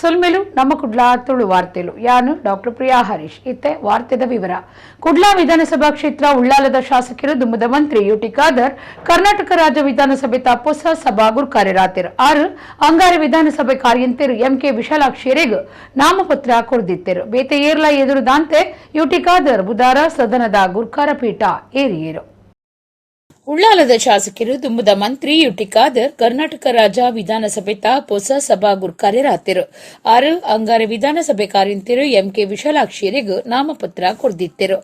ಸೊಲ್ಮೆಲು ನಮ್ಮ ಕುಡ್ಲಾ ತುಳು ವಾರ್ತೆಲು ಯಾನು ಡಾಕ್ಟರ್ ಪ್ರಿಯಾ ಹರೀಶ್. ಇತ್ತೆ ವಾರ್ತೆದ ವಿವರ. ಕುಡ್ಲಾ ವಿಧಾನಸಭಾ ಕ್ಷೇತ್ರ ಉಳ್ಳಾಲದ ಶಾಸಕರು ದುಮ್ಮದ ಮಂತ್ರಿ ಯುಟಿ ಖಾದರ್ ಕರ್ನಾಟಕ ರಾಜ್ಯ ವಿಧಾನಸಭೆ ಹೊಸ ಸಭಾ ಗುರ್ಕಾರ್ಯರಾತೆರ್. ಆರು ಅಂಗಾರೆ ವಿಧಾನಸಭೆ ಕಾರ್ಯಂತೆರು ಎಂಕೆ ವಿಶಾಲಾಕ್ಷಿಯರೆಗ್ ನಾಮಪತ್ರ ಕೊರ್ದಿತ್ತೆರು. ಬೇತೆ ಏರ್ಲ ಎದುರು ದಾಂತೆ ಯುಟಿ ಖಾದರ್ ಬುಧಾರ ಸದನದ ಗುರ್ಕಾರ ಪೀಠ ಏರಿಯೇರು. ಉಳ್ಳಾಲದ ಶಾಸಕರು ದುಮ್ಮದ ಮಂತ್ರಿ ಯುಟಿ ಖಾದರ್ ಕರ್ನಾಟಕ ರಾಜ್ಯ ವಿಧಾನಸಭೆ ಹೊಸ ಸಭಾ ಗುರ್ಕಾರ್ಯರಾತೆರು. ಆರು ಅಂಗಾರೆ ವಿಧಾನಸಭೆ ಕಾರ್ಯಂತೆರು ಎಂಕೆ ವಿಶಾಲಾಕ್ಷಿಯರಿಗೂ ನಾಮಪತ್ರ ಕೊರ್ದಿತ್ತೆರು.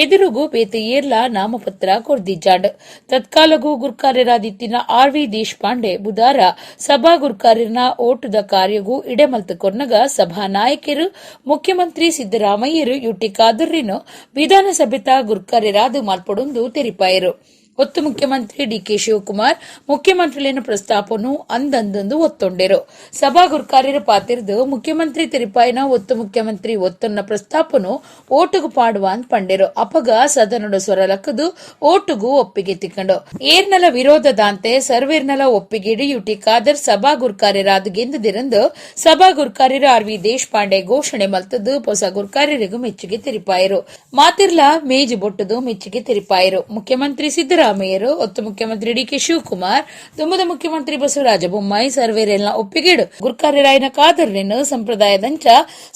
ಎದುರುಗೂ ಬೇತೆ ಏರ್ಲ ನಾಮಪತ್ರ ಕೊರ್ದಿಜ್ಜಾಂಡ್. ತತ್ಕಾಲಗೂ ಗುರ್ಕಾರ್ಯರಾದಿತ್ತಿನ ಆರ್ ವಿ ದೇಶಪಾಂಡೆ ಬುಧಾರ ಸಭಾ ಗುರ್ಕಾರ್ಯನ ಓಟುದ ಕಾರ್ಯಗೂ ಇಡೆಮಲ್ತು ಕೊರ್ನಗ ಸಭಾ ನಾಯಕರು ಮುಖ್ಯಮಂತ್ರಿ ಸಿದ್ದರಾಮಯ್ಯರು ಯುಟಿ ಖಾದರ್ರಿನು ವಿಧಾನಸಭೆತ ಗುರ್ಕಾರ್ಯರಾದ ಮಾಲ್ಪಡೊಂದು ತೆರಿಪಾಯರು. ಒತ್ತು ಮುಖ್ಯಮಂತ್ರಿ ಡಿಕೆ ಶಿವಕುಮಾರ್ ಮುಖ್ಯಮಂತ್ರಿಲೇನ ಪ್ರಸ್ತಾಪನು ಅಂದಂದೊಂದು ಒತ್ತೊಂಡೆರು. ಸಭಾ ಗುರ್ಕಾರ್ಯರು ಪಾತಿರ್ದು ಮುಖ್ಯಮಂತ್ರಿ ತಿರುಪಾಯಿನ ಒತ್ತು ಮುಖ್ಯಮಂತ್ರಿ ಒತ್ತೊನ್ನ ಪ್ರಸ್ತಾಪನು ಓಟುಗು ಪಾಡುವ ಅಂತ ಪಂಡೆರು. ಅಪಗ ಸದನದ ಸ್ವರ ಲಕ್ಕದು ಓಟುಗು ಒಪ್ಪಿಗೆ ತಿಕ್ಕಂಡು. ಏರ್ನಲ ವಿರೋಧದಾಂತೆ ಸರ್ವೇರ್ನಲ ಒಪ್ಪಿಗೆಡು ಯುಟಿ ಖಾದರ್ ಸಭಾ ಗುರ್ಕಾರ್ಯರಾದ ಗೆಂದದಿರಂದು ಸಭಾ ಗುರ್ಕಾರ್ಯರು ಆರ್ ವಿ ದೇಶಪಾಂಡೆ ಘೋಷಣೆ ಮಲ್ತದ್ದು ಹೊಸ ಗುರ್ಕಾರ್ಯರಿಗೂ ಮೆಚ್ಚುಗೆ ತೆರಿಪಾಯರು. ಮಾತಿರ್ಲ ಮೇಜು ಬೊಟ್ಟದು ಮೆಚ್ಚುಗೆ ತೆರಿಪಾಯರು. ಮುಖ್ಯಮಂತ್ರಿ ಸಿದ್ದರಾಮಯ್ಯರು, ಒತ್ತು ಮುಖ್ಯಮಂತ್ರಿ ಡಿಕೆ ಶಿವಕುಮಾರ್, ದುಮ್ಮದ ಮುಖ್ಯಮಂತ್ರಿ ಬಸವರಾಜ ಬೊಮ್ಮಾಯಿ ಸರ್ವೇರೆಲ್ಲ ಒಪ್ಪಿಗೆಡು ಗುರ್ಕಾರ್ಯರಾಯನ ಖಾದರ್ರೆನ್ ಸಂಪ್ರದಾಯದಂಚ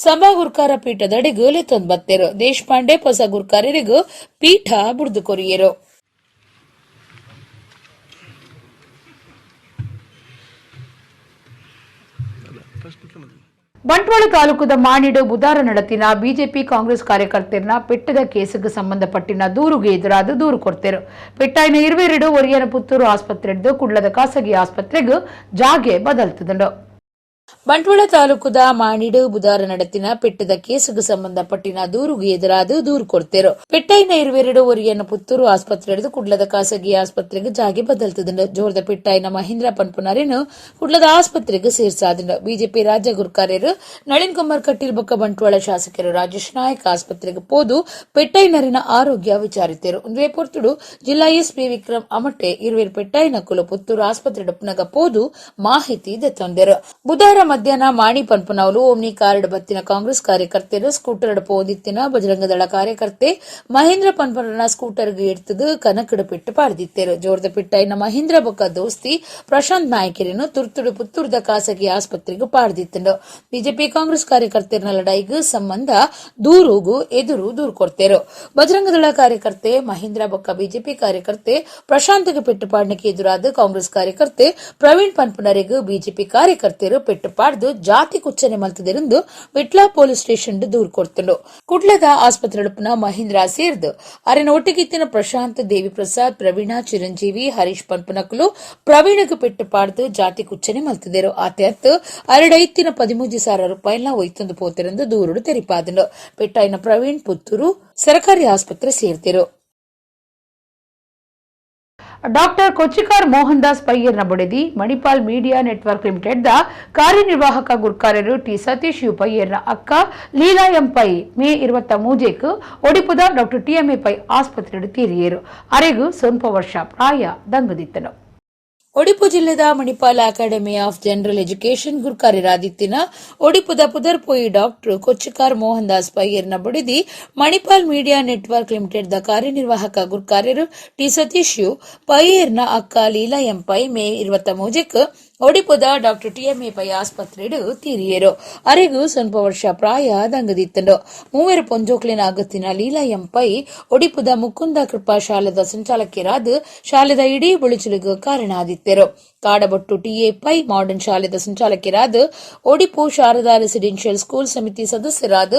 ಸಭಾ ಗುರ್ಕಾರ ಪೀಠದಡೆಗು ಲೆತ್ತೊಂದು ಬತ್ತೆರು. ದೇಶಪಾಂಡೆ ಹೊಸ ಗುರ್ಕಾರ್ಯರಿಗೂ ಪೀಠ ಬುಡ್ದು ಕೊರಿಯರು. ಬಂಟ್ವಾಳ ತಾಲೂಕುದ ಮಾಣಿಡು ಬುಧಾರ ನಡತಿನ ಬಿಜೆಪಿ ಕಾಂಗ್ರೆಸ್ ಕಾರ್ಯಕರ್ತರನ್ನ ಪೆಟ್ಟದ ಕೇಸುಗೆ ಸಂಬಂಧಪಟ್ಟಿನ ದೂರುಗೆ ಎದುರಾದ ದೂರು ಕೊಡ್ತೇರು. ಪೆಟ್ಟಾಯಿನ ಇರುವೆರಡು ಒರಿಯನ ಪುತ್ತೂರು ಆಸ್ಪತ್ರೆದ್ದು ಕುಡ್ಲದ ಖಾಸಗಿ ಆಸ್ಪತ್ರೆಗೆ ಜಾಗೆ ಬದಲ್ತದಂಡು. ಬಂಟ್ವಾಳ ತಾಲೂಕುದ ಮಾಣಿಡು ಬುಧಾರ ನಡತಿನ ಪೆಟ್ಟದ ಕೇಸುಗೆ ಸಂಬಂಧಪಟ್ಟಿನ ದೂರುಗೆ ಎದುರಾದ ದೂರು ಕೊಡ್ತೇರು. ಪೆಟ್ಟಾಯಿನ ಇರುವೆರಡು ಒರಿಯನ ಪುತ್ತೂರು ಆಸ್ಪತ್ರೆ ಕುಡ್ಲದ ಖಾಸಗಿ ಆಸ್ಪತ್ರೆಗೆ ಜಾಗೆ ಬದಲ್ತದಂಡು. ಜೋರ್ದ ಪೆಟ್ಟಾಯಿನ ಮಹೇಂದ್ರ ಪನ್ಪುನರೇನು ಕುಡ್ಲದ ಆಸ್ಪತ್ರೆಗೆ ಸೇರ್ಸಾದಂಡು. ಬಿಜೆಪಿ ರಾಜ್ಯ ಗುರ್ಕಾರ್ಯರು ನಳಿನ್ ಕುಮಾರ್ ಕಟೀಲ್ ಬೊಕ್ಕ ಬಂಟ್ವಾಳ ಶಾಸಕರು ರಾಜೇಶ್ ನಾಯಕ್ ಆಸ್ಪತ್ರೆಗೆ ಪೋದು ಪೆಟ್ಟಾಯಿನರಿನ ಆರೋಗ್ಯ ವಿಚಾರಿತೇರು. ಒಂದುವೇ ಪೊರ್ತುಡು ಜಿಲ್ಲಾ ಎಸ್ಪಿ ವಿಕ್ರಮ್ ಅಮಟೆ ಇರುವೆರು ಪೆಟ್ಟಾಯಿನ ಕುಲು ಪುತ್ತೂರು ಆಸ್ಪತ್ರೆ ಡೊಪ್ಪನಗ ಪೋದು ಮಾಹಿತಿ ದೆತ್ತೊಂದೆರು. ಬುಧಾರ ಮಧ್ಯಾಹ್ನ ಮಾಣಿ ಪನ್ಪುನವರು ಓಮ್ನಿ ಕಾರ್ಡ್ ಬತ್ತಿನ ಕಾಂಗ್ರೆಸ್ ಕಾರ್ಯಕರ್ತರು ಸ್ಕೂಟರ್ ಪೋದಿತ್ತಿನ ಬಜರಂಗದಳ ಕಾರ್ಯಕರ್ತೆ ಮಹೇಂದ್ರ ಪನ್ಪುನ ಸ್ಕೂಟರ್ಗೆ ಎಡ್ತದು ಕನಕಡು ಪೆಟ್ಟು ಪಾಡ್ದಿತ್ತೇರು. ಜೋರ್ದ ಪಿಟ್ಟಾಯಿನ ಮಹೇಂದ್ರ ಬೊಕ್ಕ ದೋಸ್ತಿ ಪ್ರಶಾಂತ್ ನಾಯಕರನ್ನು ತುರ್ತುಡು ಪುತ್ತೂರ್ದ ಖಾಸಗಿ ಆಸ್ಪತ್ರೆಗೆ ಪಾಡ್ದಿತ್ತಂಡು. ಬಿಜೆಪಿ ಕಾಂಗ್ರೆಸ್ ಕಾರ್ಯಕರ್ತರನ ಲಡಾಯಿಗೆ ಸಂಬಂಧ ದೂರುಗು ಎದುರು ದೂರು ಕೊಡ್ತೇರು. ಬಜರಂಗದಳ ಕಾರ್ಯಕರ್ತೆ ಮಹೇಂದ್ರ ಬೊಕ್ಕ ಬಿಜೆಪಿ ಕಾರ್ಯಕರ್ತೆ ಪ್ರಶಾಂತ್ಗೆ ಪೆಟ್ಟು ಪಾಡ್ನಕ್ಕೆ ಎದುರಾದ ಕಾಂಗ್ರೆಸ್ ಕಾರ್ಯಕರ್ತೆ ಪ್ರವೀಣ್ ಪನ್ಪುನರಿಗೂ ಬಿಜೆಪಿ ಕಾರ್ಯಕರ್ತರು ಪೆಟ್ಟು ಪಾಡ್ದು ಜಾತಿ ಕುಚ್ಚನೆ ಮಲ್ತದೆರೆಂದು ವಿಟ್ಲ ಪೊಲೀಸ್ ಸ್ಟೇಷನ್ ದೂರು ಕೊಡ್ತಂಡು. ಕುಡ್ಲದ ಆಸ್ಪತ್ರೆ ಮಹೇಂದ್ರ ಸೇರ್ದು ಅರೆನ ಒಟ್ಟಿಗಿತ್ತಿನ ಪ್ರಶಾಂತ್, ದೇವಿ ಪ್ರಸಾದ್, ಪ್ರವೀಣ, ಚಿರಂಜೀವಿ, ಹರೀಶ್ ಪನ್ಪುನಕುಲು ಪ್ರವೀಣಗ್ ಪೆಟ್ಟು ಪಾಡ್ದು ಜಾತಿ ಕುಚ್ಚನೆ ಮಲ್ತದೇರು. ಆತೆ ಅತ್ತು ಅರಡೈತ್ತಿನ 13,000 ರೂಪಾಯಿನ ಒಯ್ತೊಂದು ಪೋತೆರೆಂದು ದೂರುಡು ತೆರಿಪಾದಂಡು. ಪೆಟ್ಟಾಯಿನ ಪ್ರವೀಣ್ ಪುತ್ತೂರು ಸರಕಾರಿ ಆಸ್ಪತ್ರೆ ಸೇರ್ತಿರು. ಡಾಕ್ಟರ್ ಕೊಚ್ಚಿಕಾರ್ ಮೋಹನ್ ದಾಸ್ ಪೈಯರ್ನ ಬೊಡೆದಿ Manipal media network limited the ಕಾರ್ಯನಿರ್ವಾಹಕ ಗುರ್ಕಾರರು ಟಿ ಸತೀಶ್ you ಪೈಯರ್ನ ಅಕ್ಕ ಲೀಲಾ ಎಂ ಪೈ ಮೇ 23ಕ್ಕೆ ಒಡಿಪುದ ಡಾಕ್ಟರ್ ಟಿಎಂಎ ಪೈ ಆಸ್ಪತ್ರೆ ತೀರಿಯರು. ಅರೆಗು ಸ್ವಲ್ಪ ವರ್ಷ ಪ್ರಾಯ ದಂಗದಿತ್ತನು. ಒಡಿಪು ಜಿಲ್ಲೆದ Manipal academy of general education ಗುರ್ಕಾರ್ಯರಾದಿತ್ತಿನ ಒಡಿಪುದ ಪುದರ್ಪೋಯಿ ಡಾಕ್ಟರ್ ಕೊಚ್ಚಿಕಾರ್ ಮೋಹನ್ ದಾಸ್ ಪೈಯರ್ನ ಬುಡಿದಿ Manipal media network limited the ಕಾರ್ಯನಿರ್ವಾಹಕ ಗುರ್ಕಾರ್ಯರು ಟಿ ಸತೀಶ್ you ಪೈಯರ್ನ ಅಕ್ಕ ಲೀಲಾ ಎಂ ಪೈ ಮೇ 23ಕ್ಕೆ ಒಡಿಪುದ doctor TMA pi ಆಸ್ಪತ್ರೆಡು ತೀರಿಯರು. ಅರೆಗು ಸ್ವಲ್ಪ ವರ್ಷ ಪ್ರಾಯ ದಂಗದಿತ್ತಂಡು. ಮೂವರು ಪೊಂಜೋಕ್ಲಿನ ಅಗತ್ತಿನ ಲೀಲಾ ಎಂ ಪೈ ಒಡಿಪುದ ಮುಕುಂದ ಕೃಪಾ ಶಾಲೆದ ಸಂಚಾಲಕಿಯರಾದ ಶಾಲೆದ ಇಡೀ ಬುಳಿಚುಲಿಗೂ ಕಾರಣ ಆದಿತ್ತೆರು. ಕಾಡಬೊಟ್ಟು TA pi modern ಶಾಲೆದ ಸಂಚಾಲಕಿಯರಾದ ಒಡಿಪು ಶಾರದಾ residential school ಸಮಿತಿ ಸದಸ್ಯರಾದ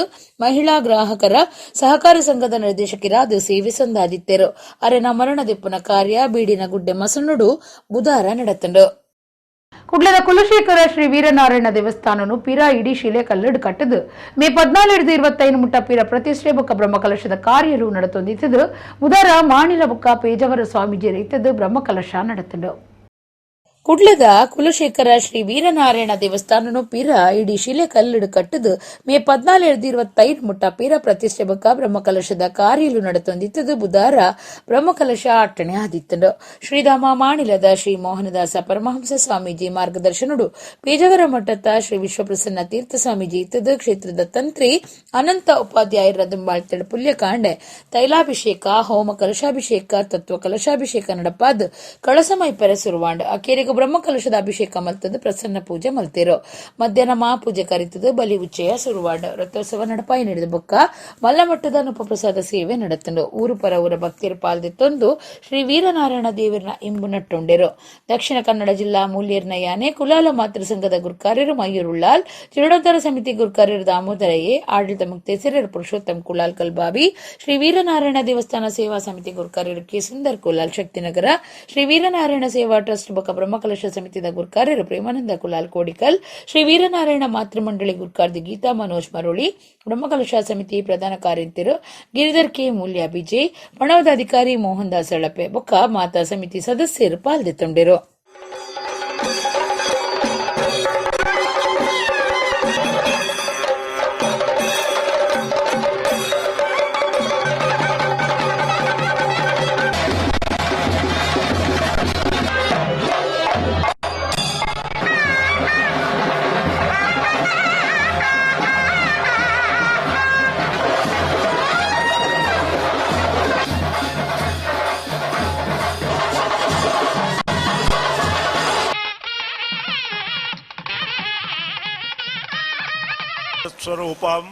ಮಹಿಳಾ ಗ್ರಾಹಕರ ಸಹಕಾರ ಸಂಘದ ನಿರ್ದೇಶಕರಾದ ಸೇವೆ ಸಂದಾದಿತ್ತೆರು. ಅರೆನ ಮರಣದಿಪ್ಪುನ ಕಾರ್ಯ ಬೀಡಿನ ಗುಡ್ಡೆ ಮಸನುಡು ಬುಧಾರ ನಡೆತಂಡು. ಕುಡ್ಲದ ಕುಲಶೇಖರ ಶ್ರೀ ವೀರನಾರಾಯಣ ದೇವಸ್ಥಾನನು ಪಿರ ಇಡೀ ಶಿಲೆ ಕಲ್ಲಡು ಕಟ್ಟದು ಮೇ 14 25 ಮುಟ್ಟ ಪಿರ ಪ್ರತಿಷ್ಠೆ ಬೊಕ್ಕ ಬ್ರಹ್ಮಕಲಶದ ಕಾರ್ಯಲು ನಡತೊಂದಿತ್ತದು. ಬುಧಾರ ಮಾಣಿಲ ಬೊಕ್ಕ ಪೇಜಾವರ ಸ್ವಾಮೀಜಿ ರೈತದ್ದು ಬ್ರಹ್ಮಕಲಶ ನಡೆತಂಡು. ಕುಡ್ಲದ ಕುಲಶೇಖರ ಶ್ರೀ ವೀರನಾರಾಯಣ ದೇವಸ್ಥಾನನು ಪೀರ ಇಡೀ ಶಿಲೆ ಕಲ್ಲಿಡು ಕಟ್ಟದು ಮೇ 14-25 ಮುಟ್ಟ ಪೀರ ಪ್ರತಿಷ್ಠೆ ಬೊಕ್ಕ ಬ್ರಹ್ಮಕಲಶದ ಕಾರ್ಯಲು ನಡತೊಂದಿತ್ತದು. ಬುಧಾರ ಬ್ರಹ್ಮಕಲಶ ಅಟ್ಟಣೆ ಆದಿತ್ತಂಡು. ಶ್ರೀಧಾಮ ಮಾಣಿಲದ ಶ್ರೀ ಮೋಹನದಾಸ ಪರಮಹಂಸ ಸ್ವಾಮೀಜಿ ಮಾರ್ಗದರ್ಶನುಡು ಪೇಜಾವರ ಮಠದ ಶ್ರೀ ವಿಶ್ವಪ್ರಸನ್ನ ತೀರ್ಥ ಸ್ವಾಮೀಜಿ ಇತ್ತದು. ಕ್ಷೇತ್ರದ ತಂತ್ರಿ ಅನಂತ ಉಪಾಧ್ಯಾಯರ ದುಂಬಾಳ್ತೆಡು ಪುಲ್ಯಕಾಂಡೆ ತೈಲಾಭಿಷೇಕ, ಹೋಮ ಕಲಶಾಭಿಷೇಕ, ತತ್ವ ಕಲಶಾಭಿಷೇಕ ನಡಪಾದ್ ಕಳಸಮೈಪೆರೆ ಸುರುವಾಂಡ್. ಅಕೇರಿಗೂ ಬ್ರಹ್ಮಕಲಶದ ಅಭಿಷೇಕ ಮಲ್ತದ್ದು ಪ್ರಸನ್ನ ಪೂಜೆ ಮಲ್ತಿರು. ಮಧ್ಯಾಹ್ನ ಮಹಾಪೂಜೆ ಕರಿತದ್ದು ಬಲಿ ಉಚ್ಚಯ ಸುರುವಾಂಡ್. ರಥೋತ್ಸವ ನಡಪಾಯಿ ನಡೆದ ಬೊಕ್ಕ ಮಲ್ಲಮಟ್ಟದ ಉಪಪ್ರಸಾದ ಸೇವೆ ನಡೆತಂಡು. ಊರು ಪರ ಊರ ಭಕ್ತಿಯರು ಪಾಲ್ದಿತ್ತೊಂದು ಶ್ರೀ ವೀರನಾರಾಯಣ ದೇವರನ ಇಂಬು ನಟ್ಟೊಂಡೆರು. ದಕ್ಷಿಣ ಕನ್ನಡ ಜಿಲ್ಲಾ ಮೂಲ್ಯರ್ನ ಯಾನೆ ಕುಲಾಲ ಮಾತೃ ಸಂಘದ ಗುರ್ಕಾರ್ಯರು ಮಯೂರ್ ಉಳ್ಳಾಲ್, ಜೀರ್ಣೋದ್ಧಾರ ಸಮಿತಿ ಗುರ್ಕಾರ್ಯರು ದಾಮೋದರಯ್ಯೆ, ಆಡಳಿತ ಮುಕ್ತೇಸರರು ಪುರುಷೋತ್ತಮ್ ಕುಲಾಲ್ ಕಲ್ಬಾವಿ, ಶ್ರೀ ವೀರನಾರಾಯಣ ದೇವಸ್ಥಾನ ಸೇವಾ ಸಮಿತಿ ಗುರ್ಕಾರ್ಯರು ಕೆ ಸುಂದರ್ ಕುಲಾಲ್ ಶಕ್ತಿನಗರ, ಶ್ರೀ ವೀರನಾರಾಯಣ ಸೇವಾ ಟ್ರಸ್ಟ್ ಬೊಕ್ಕ ಬ್ರಹ್ಮಕಲಶ ಸಮಿತಿದ ಗುರ್ಕಾರ್ಯರು ಪ್ರೇಮಾನಂದ ಕುಲಾಲ್ ಕೋಡಿಕಲ್, ಶ್ರೀ ವೀರನಾರಾಯಣ ಮಾತೃಮಂಡಳಿ ಗುರ್ಕಾರ್ದಿ ಗೀತಾ ಮನೋಜ್ ಮರೋಳಿ, ಬ್ರಹ್ಮಕಲಶ ಸಮಿತಿ ಪ್ರಧಾನ ಕಾರ್ಯಂತಿರು ಗಿರಿಧರ್ ಕೆ ಮೂಲ್ಯ ಬಿಜೆ, ಪಣವದ ಅಧಿಕಾರಿ ಮೋಹನ್ ದಾಸ್ ಅಳಪೆ ಬೊಕ್ಕ ಮಾತಾ ಸಮಿತಿ ಸದಸ್ಯರು ಪಾಲ್ದೆತ್ತೊಂಡಿರು. ಸ್ವರೂಪಂ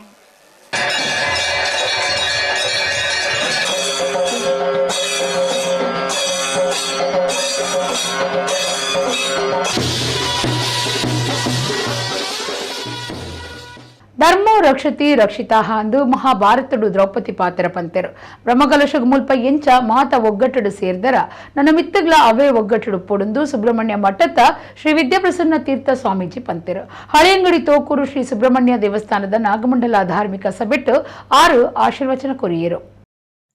ಧರ್ಮೋ ರಕ್ಷತಿ ರಕ್ಷಿತಾಹ ಅಂದು ಮಹಾಭಾರತಡು ದ್ರೌಪದಿ ಪಾತ್ರ ಪಂತೆರು. ಬ್ರಹ್ಮಕಲಶಗ್ ಮುಲ್ಪ ಎಂಚ ಮಾತ ಒಗ್ಗಟ್ಟಡು ಸೇರ್ದರ ನನ್ನ ಮಿತ್ತಗ್ಲ ಅವೇ ಒಗ್ಗಟ್ಟಡು ಪೊಡುಂದು ಸುಬ್ರಹ್ಮಣ್ಯ ಮಠದ ಶ್ರೀ ವಿದ್ಯಾಪ್ರಸನ್ನ ತೀರ್ಥ ಸ್ವಾಮೀಜಿ ಪಂತೆರು. ಹಳೆಯಂಗಡಿ ತೋಕೂರು ಶ್ರೀ ಸುಬ್ರಹ್ಮಣ್ಯ ದೇವಸ್ಥಾನದ ನಾಗಮಂಡಲ ಧಾರ್ಮಿಕ ಸಭೆಟ್ಟು 6 ಆಶೀರ್ವಚನ ಕೊರಿಯರು.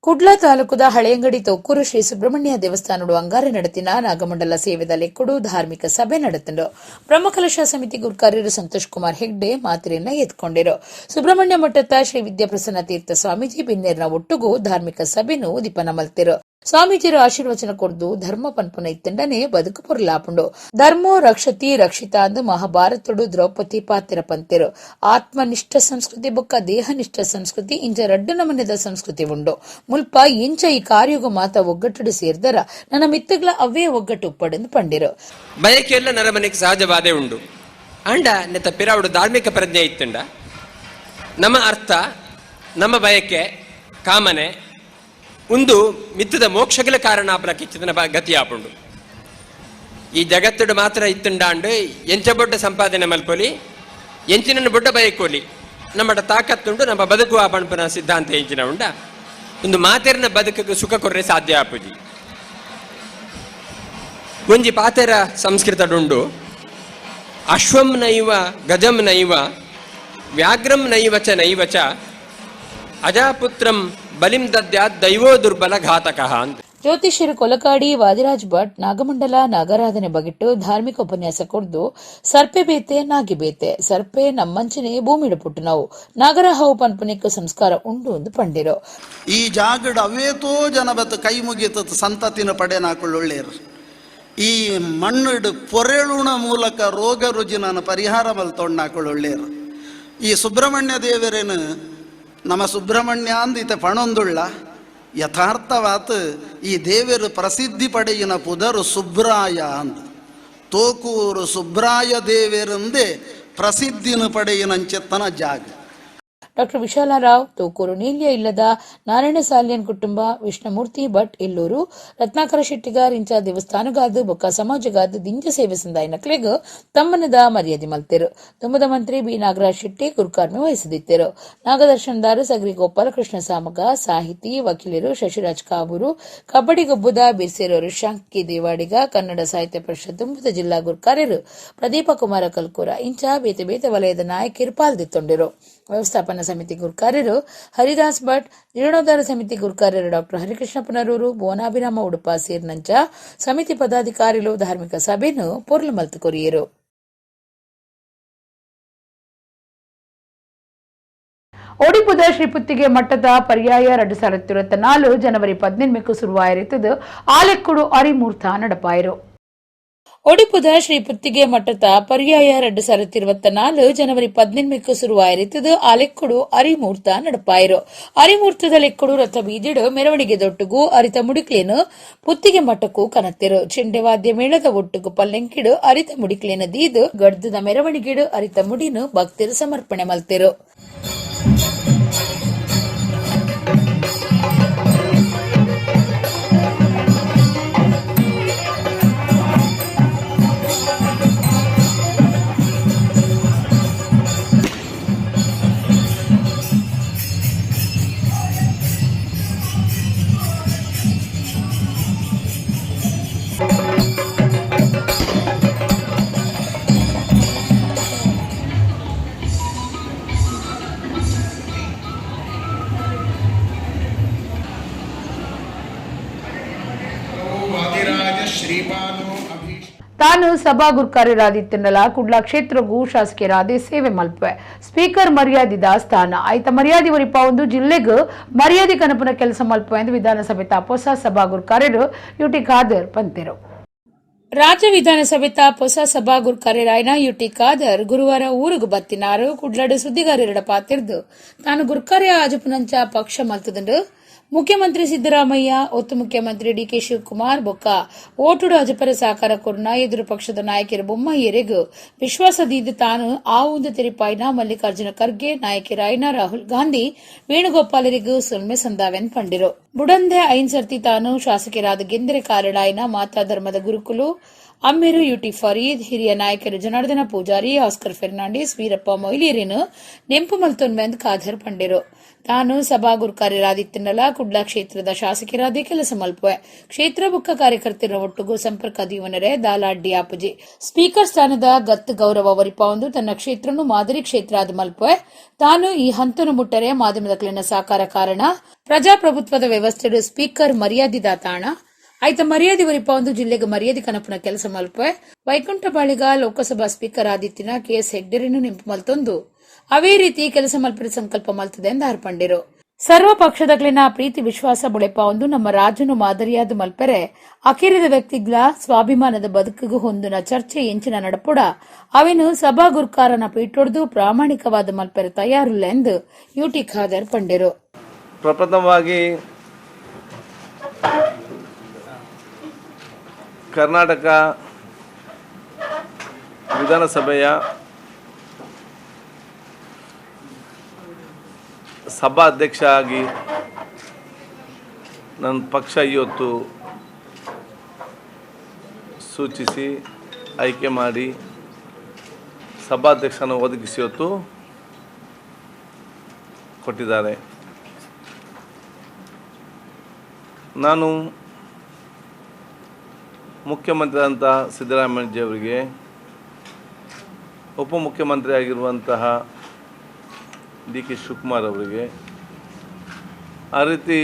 ಕುಡ್ಲ ತಾಲೂಕುದ ಹಳೆಯಂಗಡಿ ತೊಕ್ಕೂರು ಶ್ರೀ ಸುಬ್ರಹ್ಮಣ್ಯ ದೇವಸ್ಥಾನಡು ಅಂಗಾರೆ ನಡತಿನ ನಾಗಮಂಡಲ ಸೇವೆದ ಲೆಕ್ಕುಡು ಧಾರ್ಮಿಕ ಸಭೆ ನಡೆತಂಡು. ಬ್ರಹ್ಮಕಲಶ ಸಮಿತಿ ಗುರ್ಕಾರ್ಯರು ಸಂತೋಷ್ ಕುಮಾರ್ ಹೆಗ್ಡೆ ಮಾತ್ರೆಯನ್ನ ಎತ್ಕೊಂಡಿರು. ಸುಬ್ರಹ್ಮಣ್ಯ ಮಠದ ಶ್ರೀ ವಿದ್ಯಾಪ್ರಸನ್ನ ತೀರ್ಥ ಸ್ವಾಮೀಜಿ ಬಿನ್ನೇರ್ನ ಒಟ್ಟುಗೂ ಧಾರ್ಮಿಕ ಸಭೆನು ಉದಿಪನ ಮಲ್ತಿರು. ಸ್ವಾಮೀಜಿರು ಆಶೀರ್ವಚನ ಕೊರ್ದು ಧರ್ಮ ಪನ್ಪುನ ಇತ್ತಂಡನೆ ಬದುಕು ಪೊರ್ಲಾಪುಂಡು. ಧರ್ಮೋ ರಕ್ಷತಿ ರಕ್ಷಿತ ಅಂದು ಮಹಾಭಾರತಡು ದ್ರೌಪದಿ ಪಾತ್ರ ಪಂತೆರು. ಆತ್ಮನಿಷ್ಠ ಸಂಸ್ಕೃತಿ ಬೊಕ್ಕ ದೇಹನಿಷ್ಠ ಸಂಸ್ಕೃತಿ ಇಂಚ ರಡ್ಡು ನಮನೆದ ಸಂಸ್ಕೃತಿ ಉಂಡು. ಮುಲ್ಪ ಇಂಚ ಈ ಕಾರ್ಯಗು ಮಾತ ಒಗ್ಗಟ್ಟುಡು ಸೇರ್ದರ ನನ್ನ ಮಿತ್ತಗ್ಲ ಅವೇ ಒಗ್ಗಟ್ಟು ಉಪ್ಪಡೆಂದು ಪಂಡಿರು. ಬಯಕೆಲ್ಲ ನರಮನೆಗೆ ಸಹಜವಾದೇ ಉಂಡು. ಅಂಡ ನೆತ್ತ ಪಿರಾವುಡು ಧಾರ್ಮಿಕ ಪ್ರಜ್ಞೆ ಇತ್ತಂಡ ನಮ್ಮ ಅರ್ಥ ನಮ್ಮ ಬಯಕೆ ಕಾಮನೆ ಒಂದು ಮಿತ್ತದ ಮೋಕ್ಷಗಳ ಕಾರಣ ಆಪಲಕ್ಕೆ ಗತಿ ಆಪುಂಡು. ಈ ಜಗತ್ತುಡು ಮಾತ್ರ ಇತ್ತುಂಡಾಂಡು ಎಂಚ ಬೊಡ್ಡ ಸಂಪಾದನೆ ಮಲ್ಪೊಲಿ ಎಂಚಿನನ್ನು ಬೊಡ್ಡ ಬಯಕೋಲಿ ನಮ್ಮಟ ತಾಕತ್ತುಂಡು ನಮ್ಮ ಬದುಕು ಆಪಣಪನ ಸಿದ್ಧಾಂತ ಎಂಚಿನ ಉಂಡ ಒಂದು ಮಾತೆರ್ನ ಬದುಕಕ್ಕೆ ಸುಖ ಕೊರ್ರೆ ಸಾಧ್ಯ ಆಪುಜಿ. ಒಂಜಿ ಪಾತೆರ ಸಂಸ್ಕೃತಡುಂಡು, ಅಶ್ವಂ ನೈವ ಗಜಂ ನೈವ ವ್ಯಾಘ್ರಂ ನೈವ ಚ ನೈವ ಚ ಅಜಾಪುತ್ರಂ ಬಲಿಂ ದದ್ಯಾತ್ ದೈವೋ ದುರ್ಬಲ ಘಾತಕಃ ಅಂತ. ಜ್ಯೋತಿಷ್ಯರು ಕೊಲಕಾಡಿ ವಾದಿರಾಜ್ ಭಟ್ ನಾಗಮಂಡಲ ನಾಗರಾಧನೆ ಬಗಿಟ್ಟು ಧಾರ್ಮಿಕ ಉಪನ್ಯಾಸ ಕೊಡ್ದು ಸರ್ಪೆ ಬೇತೆ ನಾಗಿ ಬೇತೆ ಸರ್ಪೆ ನಮ್ಮಂಚನೆ ಭೂಮಿಡು ಪುಟ್ಟು ನಾವು ನಾಗರ ಹಾವು ಪನ್ಪುನಿಕ್ಕ ಸಂಸ್ಕಾರ ಉಂಡು ಎಂದು ಪಂಡಿರು. ಈ ಜಾಗಡ್ ಅವೇತೋ ಜನ ಬತ್ತು ಕೈ ಮುಗಿತ ಸಂತತಿನ ಪಡೆನಾಕೊಳ್ಳೊಳ್ಳೇರು. ಈ ಮಣ್ಣು ಪೊರೆಳುಣ ಮೂಲಕ ರೋಗ ರುಜಿನ ಪರಿಹಾರ ಮಲ್ತೊಣ್ಣಾಕೊಳ್ಳೊಳ್ಳೇರು. ಈ ಸುಬ್ರಹ್ಮಣ್ಯ ದೇವರೇನು ನಮ್ಮ ಸುಬ್ರಹ್ಮಣ್ಯ ಅಂದಿತ ಪಣೊಂದುಳ್ಳ ಯಥಾರ್ಥವಾತ್ ಈ ದೇವರು ಪ್ರಸಿದ್ಧಿ ಪಡೆಯಿನ ಪುದರು ಸುಬ್ರಾಯ ಅಂದ ತೋಕೂರು ಸುಬ್ರಾಯ ದೇವರಂದೇ ಪ್ರಸಿದ್ಧಿನ ಪಡೆಯಿನಂಚೆತ್ತನ ಜಾಗ. ಡಾಕ್ಟರ್ ವಿಶಾಲರಾವ್ ತೋಕೂರು ನೀಲ್ಯ ಇಲ್ಲದ ನಾರಾಯಣ ಸಾಲಿಯನ್ ಕುಟುಂಬ ವಿಷ್ಣುಮೂರ್ತಿ ಭಟ್ ಎಲ್ಲೂರು ರತ್ನಾಕರ ಶೆಟ್ಟಿಗಾರ್ ಇಂಚ ದೇವಸ್ಥಾನಗಾದ ಬೊಕ್ಕ ಸಮಾಜಗಾದ ದಿಂಜ ಸೇವೆ ಸಂದಾಯ ನಕ್ಲೆಗ್ ತಮ್ಮನದ ಮರ್ಯಾದೆ ಮಲ್ತೆರು. ತುಂಬದ ಮಂತ್ರಿ ಬಿ ನಾಗರಾಜ್ ಶೆಟ್ಟಿ ಗುರುಕಾರ್ಮೆ ವಹಿಸದಿದ್ದರು. ನಾಗದರ್ಶನದಾರ ಸಗರಿ ಗೋಪಾಲಕೃಷ್ಣ ಸಾಮಗ, ಸಾಹಿತಿ ವಕೀಲರು ಶಶಿರಾಜ್ ಕಾಬೂರು, ಕಬಡ್ಡಿ ಗೊಬ್ಬದ ಬಿರ್ಸೇರವರು ಶಾಂಕಿ ದೇವಾಡಿಗ, ಕನ್ನಡ ಸಾಹಿತ್ಯ ಪರಿಷತ್ ತುಂಬದ ಜಿಲ್ಲಾ ಗುರುಕಾರ್ಯರು ಪ್ರದೀಪ ಕುಮಾರ ಕಲ್ಕೂರ ಇಂಚ ಬೇತೆ ಬೇತೆ ವಲಯದ ನಾಯಕರು ಪಾಲ್ದಿತ್ತೊಂಡಿರು. ವ್ಯವಸ್ಥಾಪನಾ ಸಮಿತಿ ಗುರ್ಕಾರ್ಯರು ಹರಿದಾಸ್ ಭಟ್, ಜೀರ್ಣೋದ್ಧಾರ ಸಮಿತಿ ಗುರ್ಕಾರ್ಯರು ಡಾಕ್ಟರ್ ಹರಿಕೃಷ್ಣ ಪುನರೂರು, ಭುವನಾಭಿರಾಮ ಉಡುಪ ಸೇರಿನಂಚ ಸಮಿತಿ ಪದಾಧಿಕಾರಿಗಳು ಧಾರ್ಮಿಕ ಸಭೆಯನ್ನು ಪೊರ್ಲು ಮಲ್ತು ಕೊರಿಯರು. ಒಡಿಪುದ ಶ್ರೀಪುತ್ತಿಗೆ ಮಟ್ಟದ ಪರ್ಯಾಯ 2024 ಜನವರಿ 18 ಶುರುವಾಯಿರುತ್ತದೆ. ಆಲೆಕ್ಕುಡು ಅರಿಮೂರ್ತ ನಡಪಾಯರು. ಒಡಿಪುದ ಶ್ರೀ ಪುತ್ತಿಗೆ ಮಟ್ಟದ ಪರ್ಯಾಯ 2024 ಜನವರಿ 18 ಶುರುವಾಯಿರುತ್ತದೆ. ಆಲೆಕ್ಕುಡು ಅರಿಮೂರ್ತ ನಡಪಾಯರು. ಅರಿಮೂರ್ತದ ಲೆಕ್ಕುಡು ರಥ ಬೀದಿಡು ಮೆರವಣಿಗೆ ದೊಟ್ಟುಗು ಅರಿತ ಮುಡಿಕ್ಲೇನು ಪುತ್ತಿಗೆ ಮಟ್ಟಕ್ಕೂ ಕನತ್ತಿರು. ಚೆಂಡೆವಾದ್ಯ ಮೇಳದ ಒಟ್ಟುಗು ಪಲ್ಲೆಂಕಿಡು ಅರಿತ ಮುಡಿಕ್ಲೇನ ದೀದು ಗಡ್ದದ ಮೆರವಣಿಗೆಡು ಅರಿತ ಮುಡಿನು ಭಕ್ತರು ಸಮರ್ಪಣೆ ಮಲ್ತಿರು. ತಾನು ಸಭಾ ಗುರ್ಕಾರ್ಯರಾದಿತ್ತನಲ ಕುಡ್ಲ ಕ್ಷೇತ್ರಗೂ ಶಾಸಕರಾದೆ ಸೇವೆ ಮಲ್ಪೆ ಸ್ಪೀಕರ್ ಮರ್ಯಾದಿದ ಸ್ಥಾನ ಆಯ್ತ ಮರ್ಯಾದೆ ಒರಿಪ ಒಂದು ಜಿಲ್ಲೆಗೂ ಮರ್ಯಾದೆ ಕನಪುನ ಕೆಲಸ ಮಲ್ಪೆ ಎಂದು ವಿಧಾನಸಭೆ ಹೊಸ ಸಭಾ ಗುರ್ಕಾರ್ಯರು ಯುಟಿ ಖಾದರ್ ಪಂತೆರು. ರಾಜ್ಯ ವಿಧಾನಸಭೆ ಹೊಸ ಸಭಾ ಗುರ್ಕಾರ್ಯರಾಯನ ಯುಟಿ ಖಾದರ್ ಗುರುವಾರ ಊರುಗು ಬತ್ತಿನಾರು ಕುಡ್ಲಡು ಸುದ್ದಿಗಾರರ ಪಾತಿರ್ದು ತಾನು ಗುರ್ಕಾರ್ಯ ಆಜಪುನಂಚ ಪಕ್ಷ ಮಲ್ತದಂಡು ಮುಖ್ಯಮಂತ್ರಿ ಸಿದ್ದರಾಮಯ್ಯ, ಒತ್ತು ಮುಖ್ಯಮಂತ್ರಿ ಡಿಕೆ ಶಿವಕುಮಾರ್ ಬೊಕ್ಕ ಓಟುಡು ಅಜಪರ ಸಹಕಾರ ಕೊರ್ನ ಎದುರು ಪಕ್ಷದ ನಾಯಕರು ಬೊಮ್ಮಾಯಿಯರಿಗೂ ವಿಶ್ವಾಸದೀದು ತಾನು ಆ ಒಂದು ತೆರಿಪಾಯ್ನ ಮಲ್ಲಿಕಾರ್ಜುನ ಖರ್ಗೆ, ನಾಯಕರಾಯನ ರಾಹುಲ್ ಗಾಂಧಿ, ವೇಣುಗೋಪಾಲರಿಗೂ ಸೊಲ್ಮೆ ಸಂದಾವೆನ್ ಪಂಡಿರು. ಬುಡಂದೆ ಐನ್ ಸರ್ತಿ ತಾನು ಶಾಸಕರಾದ ಗೆಂದರೆ ಕಾರಡಾಯನ ಮಾತಾ ಧರ್ಮದ ಗುರುಕುಲು ಅಮ್ಮೇರು ಯುಟಿ ಫರೀದ್, ಹಿರಿಯ ನಾಯಕರು ಜನಾರ್ದನ ಪೂಜಾರಿ, ಆಸ್ಕರ್ ಫೆರ್ನಾಂಡಿಸ್, ವೀರಪ್ಪ ಮೊಯ್ಲಿಯರೇನು ನೆಂಪು ಮಲ್ತೊನ್ಮೆಂದ್ ಖಾದರ್ ಪಂಡಿರು. ತಾನು ಸಭಾ ಗುರ್ಕಾರ್ಯರಾದಿತ್ತನಲ ಕುಡ್ಲ ಕ್ಷೇತ್ರದ ಶಾಸಕರಾದ ಕೆಲಸ ಮಲ್ಪುವೆ ಕ್ಷೇತ್ರ ಬುಕ್ಕ ಕಾರ್ಯಕರ್ತರ ಒಟ್ಟುಗೂ ಸಂಪರ್ಕ ದೀವನರೆ ದಾಲಾಡ್ಡಿ ಆಪುಜಿ. ಸ್ಪೀಕರ್ ಸ್ಥಾನದ ಗತ್ತು ಗೌರವ ಒರಿಪಾವೊಂದು ತನ್ನ ಕ್ಷೇತ್ರನು ಮಾದರಿ ಕ್ಷೇತ್ರ ಆದ ಮಲ್ಪುವೆ. ತಾನು ಈ ಹಂತನು ಮುಟ್ಟರೆ ಮಾಧ್ಯಮದ ಕ್ಲಿನ ಸಾಕಾರ ಕಾರಣ. ಪ್ರಜಾಪ್ರಭುತ್ವದ ವ್ಯವಸ್ಥೆ ಸ್ಪೀಕರ್ ಮರ್ಯಾದಿದ ತಾಣ ಆಯ್ತ ಮರ್ಯಾದೆ ಒರಿಪ ಒಂದು ಜಿಲ್ಲೆಗೆ ಮರ್ಯಾದೆ ಕನಪುನ ಕೆಲಸ ಮಲ್ಪೆ. ವೈಕುಂಠ ಬಾಳಿಗ ಲೋಕಸಭಾ ಸ್ಪೀಕರ್ ಆದಿತ್ಯನ ಕೆಎಸ್ ಹೆಗ್ಡೆರನ್ನು ನೆಂಪು ಮಲ್ತೊಂದು ಅವೇ ರೀತಿ ಕೆಲಸ ಮಲ್ಪದ ಸಂಕಲ್ಪ ಮಲ್ತದೆ ಎಂದು ಹರ್ಪಂಡಿರು. ಸರ್ವ ಪಕ್ಷದಗಳಿನ ಪ್ರೀತಿ ವಿಶ್ವಾಸ ಬುಳೆಪ ಒಂದು ನಮ್ಮ ರಾಜನು ಮಾದರಿಯಾದ ಮಲ್ಪೆರೆ ಅಖೀರಿದ ವ್ಯಕ್ತಿಗಳ ಸ್ವಾಭಿಮಾನದ ಬದುಕಿಗೂ ಹೊಂದಿನ ಚರ್ಚೆ ಎಂಚಿನ ನಡಪುಡ ಅವೇನು ಸಭಾ ಗುರ್ಕಾರನ ಪೀಠೊಡ್ದು ಪ್ರಾಮಾಣಿಕವಾದ ಮಲ್ಪೆರೆ ತಯಾರಿಲ್ಲ ಎಂದು ಯುಟಿ ಖಾದರ್ ಪಂಡಿರು. ಪ್ರಪ್ರಥಮವಾಗಿ ಕರ್ನಾಟಕ ವಿಧಾನಸಭೆಯ ಸಭಾಧ್ಯಕ್ಷ ಆಗಿ ನನ್ನ ಪಕ್ಷ ಇವತ್ತು ಸೂಚಿಸಿ ಆಯ್ಕೆ ಮಾಡಿ ಸಭಾಧ್ಯಕ್ಷನ ಒದಗಿಸಿ ಇವತ್ತು ಕೊಟ್ಟಿದ್ದಾರೆ. ನಾನು ಮುಖ್ಯಮಂತ್ರಿಯಾದಂಥ ಸಿದ್ದರಾಮಯ್ಯಜಿಯವರಿಗೆ, ಉಪಮುಖ್ಯಮಂತ್ರಿಯಾಗಿರುವಂತಹ ಡಿ ಕೆ ಶಿವಕುಮಾರ್ ಅವರಿಗೆ, ಆ ರೀತಿ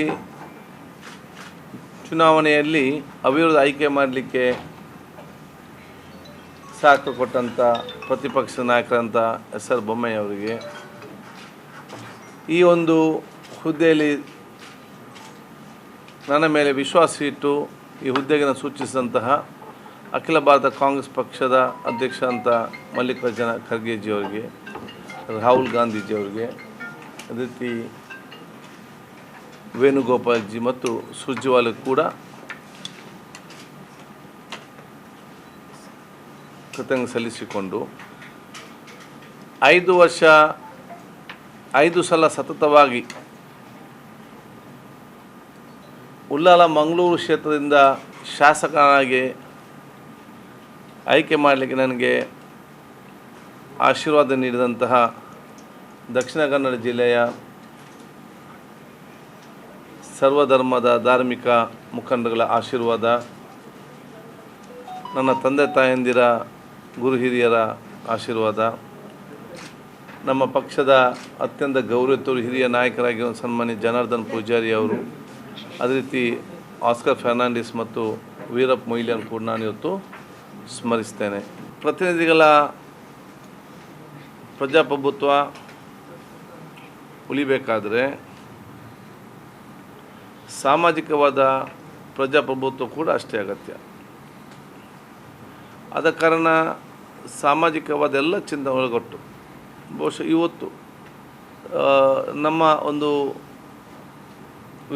ಚುನಾವಣೆಯಲ್ಲಿ ಅವಿರೋಧ ಆಯ್ಕೆ ಮಾಡಲಿಕ್ಕೆ ಸಾಕು ಕೊಟ್ಟಂಥ ಪ್ರತಿಪಕ್ಷ ನಾಯಕರಂಥ ಎಸ್ ಆರ್ ಬೊಮ್ಮಾಯಿ ಅವರಿಗೆ ಈ ಒಂದು ಹುದ್ದೆಯಲ್ಲಿ ನನ್ನ ಮೇಲೆ ವಿಶ್ವಾಸ ಇಟ್ಟು ಈ ಹುದ್ದೆಗೆ ನಾನು ಸೂಚಿಸಿದಂತಹ ಅಖಿಲ ಭಾರತ ಕಾಂಗ್ರೆಸ್ ಪಕ್ಷದ ಅಧ್ಯಕ್ಷ ಅಂತ ಮಲ್ಲಿಕಾರ್ಜುನ ಖರ್ಗೆಜಿಯವರಿಗೆ, ರಾಹುಲ್ ಗಾಂಧೀಜಿಯವರಿಗೆ, ಅದೇ ರೀತಿ ವೇಣುಗೋಪಾಲ್ಜಿ ಮತ್ತು ಸುರ್ಜೇವಾಲ ಕೂಡ ಕೃತಜ್ಞತೆ ಸಲ್ಲಿಸಿಕೊಂಡು 5 ವರ್ಷ 5 ಸಲ ಸತತವಾಗಿ ಉಳ್ಳಾಲ ಮಂಗಳೂರು ಕ್ಷೇತ್ರದಿಂದ ಶಾಸಕನಾಗಿ ಆಯ್ಕೆ ಮಾಡಲಿಕ್ಕೆ ನನಗೆ ಆಶೀರ್ವಾದ ನೀಡಿದಂತಹ ದಕ್ಷಿಣ ಕನ್ನಡ ಜಿಲ್ಲೆಯ ಸರ್ವಧರ್ಮದ ಧಾರ್ಮಿಕ ಮುಖಂಡಗಳ ಆಶೀರ್ವಾದ, ನನ್ನ ತಂದೆ ತಾಯಂದಿರ ಗುರು ಹಿರಿಯರ ಆಶೀರ್ವಾದ, ನಮ್ಮ ಪಕ್ಷದ ಅತ್ಯಂತ ಗೌರವಿತರು ಹಿರಿಯ ನಾಯಕರಾಗಿರುವ ಸನ್ಮಾನ್ಯ ಜನಾರ್ದನ್ ಪೂಜಾರಿ ಅವರು, ಅದೇ ರೀತಿ ಆಸ್ಕರ್ ಫರ್ನಾಂಡಿಸ್ ಮತ್ತು ವೀರಪ್ಪ ಮೊಯ್ಲಿಯನ್ನು ಕೂಡ ನಾನು ಇವತ್ತು ಸ್ಮರಿಸ್ತೇನೆ. ಪ್ರತಿನಿಧಿಗಳ ಪ್ರಜಾಪ್ರಭುತ್ವ ಉಳಿಬೇಕಾದರೆ ಸಾಮಾಜಿಕವಾದ ಪ್ರಜಾಪ್ರಭುತ್ವ ಕೂಡ ಅಷ್ಟೇ ಅಗತ್ಯ. ಆದ ಕಾರಣ ಸಾಮಾಜಿಕವಾದ ಎಲ್ಲ ಚಿಂತನೆ ಒಳಗೊಟ್ಟು ಬಹುಶಃ ಇವತ್ತು ನಮ್ಮ ಒಂದು